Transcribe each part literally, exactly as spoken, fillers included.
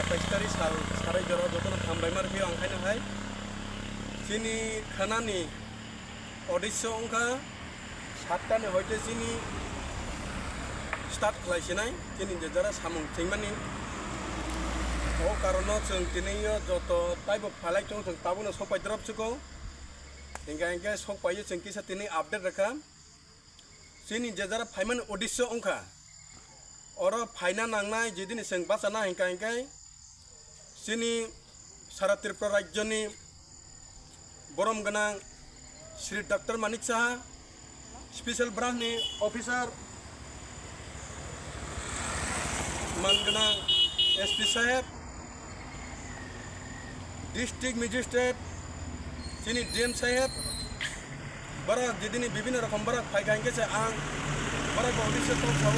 Paistari sal sarai jora jotono hambai mar phio ang khaino hai. Chini khanani odisho wngkha sattani hoite chini start khlai sinai, chini je jara samung chengmani. O karono chwng tini yo joto taibo phalai tong thung, tabukno sokpai drop chuko. Hingka hingke sokpai yo chwng kisa tini update rakha. Chini je jara phaimani odisho wngkha. Oro phaina nangnai, jedini chwng bachana hingka hingke chini sara Tripura rajyoni borom gwnang Shri Doctor Manik Saha, special branch ni officer, man gwnang S P saheb, district magistrate, chini D M saheb, borok jedini bibhinno rokom borok phai kha hingke se ang borok bo office o kok sao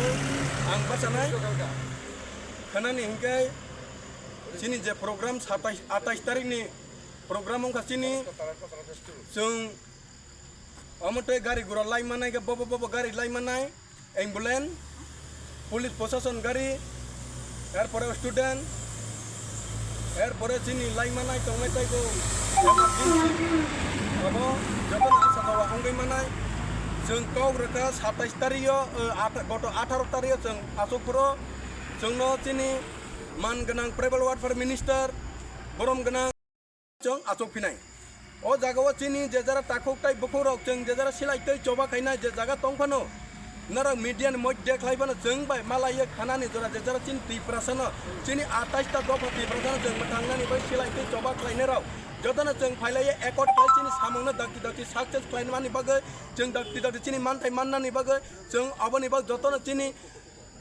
ang bachanai. Khanani hingke chini je program satais atais tarik ni program wngkha chini, chwng omo tei gari gura lai manai khe bobo bobo gari lai manai. Ambulance, police prosason gari, er pore student, er pore chini lai manai tongnai taibo emergency. Abo jotono asa dawa wngwi manai. Chwng kok rwkha satais tario, eh, ata-, goto atharo tario chwng aswk phuru chwngno chini man gwnang tribal welfare minister, borom gwnang. Chwng achuk phinai. O jaga o chini je jara takhuk tai bukhuk rok chwng je jara silai twi choba khainai je jaga tong phano, norok media ni moi dekhlai phano chwng bai malai ye khanani jora je jara chini Tiprasa no, chini atais ta dopha Tiprasa no chwng mwthang nani bai silai twi choba khlainai rok jotono chwng phailai ye accord khlai chini samung no dakti dakti success khlai mani bagwi chwng dakti dakti chini manthai mannani bagwi chwng aboni bag jotono chini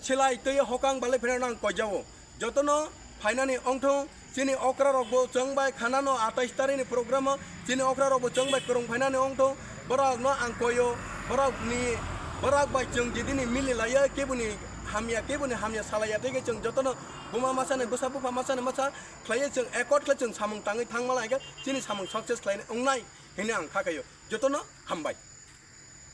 silai twi hokang balai pheno nang koijao. Jotono phainani ongthong, chini okra rokbo chwng bai khanano atais tarini program o, chini okra rokbo chwng bai kwrwng phainani ongthong, borok no ang koyo, borok ni, borok bai chwng jedini mili laiya, keboni hamya, keboni hamya salaiya, tei khe chwng jotono buma masa ni bwsa, bupha masa ni masa khlaiya, chwng accord khlai chwng samung tangwi thangma lai khe chini samung success khlai wngnai hwnwi ang kha khaio. Jotono hambai.